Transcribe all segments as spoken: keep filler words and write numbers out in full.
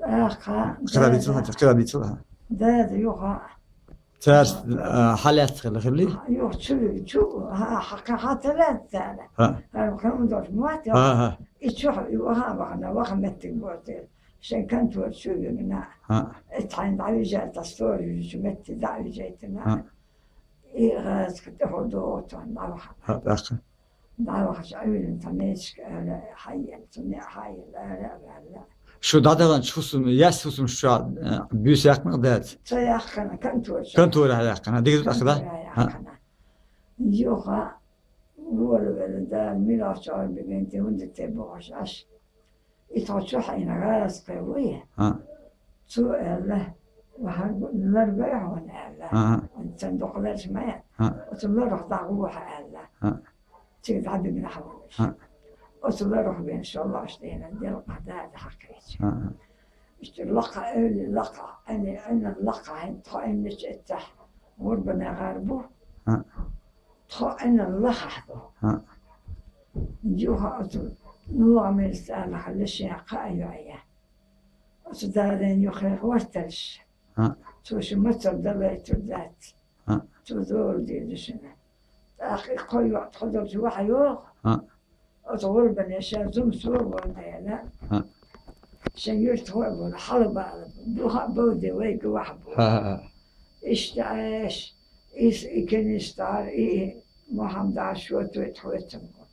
Аха, кхера дицу, дада. Кхера дицу, ха. Дада, юха. Царс, а, хьалаьццахила хилли? Юха чу, чу, ха, ха, ха, ха, талаьццахила царна. Ха. Ха, хӀама долуш мотт, ха, ха. И чу, и ваха, вахана, ваха меттиг боцийла. Шайн контора чу вигна. Ха. Эцхьайн дӀавижар, та сторож чу метте дӀавижайтина. Ха. И гӀазкха тӀехула догӀу тхуна дӀавахана. Ха, тӀаккха. ДӀавахача Ӏуьйранна тхан мечка ара хьайна, цу неӀ хьайна ара а ваьлла. Шу дӀадаханчу хӀусам, яьсса хӀусамаш чохь, э, буьйса яьккхина дац? Ца яьккхина, контора чохь. Контора яьккхина, дика ду тӀаккха, да? Контора яьккхина. Юха, волавелла Дала, мила чохь биган те, хӀунда те бохуш Ӏаш. И тхо чу хьайна гӀазкхе вуй. ХӀаъ. Цо аьлла, вахар ларбай хьуна аьлла. ХӀаъ. Цан дукха ларш ма яц. ХӀаъ. Оцу ларах дӀагӀо хьо аьлла. ХӀаъ. Цига дӀабигна хьуна. ХӀаъ. Оцу ларах бен шоллош дена, делкъа дада хьакхеча. ХӀаъ. Иштта лакха эвли, лакха, ани, анан лакха хьайн, тхо эмнича эццахь, гӀурбанехь гӀар бу. ХӀаъ. Тхо Ӏинан лахахь ду. ХӀаъ. Юха оцу ногӀа мелца ала хьала шен кхаа йоӀ я. Оцу далийна юххе гӀортарш. ХӀаъ. Цо шу мацалла далайтур дац. ХӀаъ. Цо зовла дийр ду шуна. ТӀаккха и кхо йоӀ тхо долчу ваха йогӀу. ХӀаъ. Оцу гӀурбане шен зум сов волу дела, ХӀаъ. Шен юьртахой а волу, хьалабаала, духа а бовде вайга ваха бу. ХӀаъ, хӀаъ. Иштта Ӏеш, ис и Кенистар, и Мухьаммад шо тойтахь вецамго.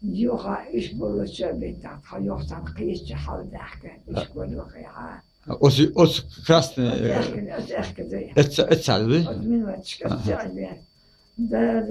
Юха иш боллуча бетахь, тхо юхатан кхеча хьалдаьхкина, иш болу хьа. Оцу, оцу красный, оцу аьхкина, оцу аьхкина дуй. Эцца, эцца дуй? Оцу минотчика, оцу аьхкина. Да,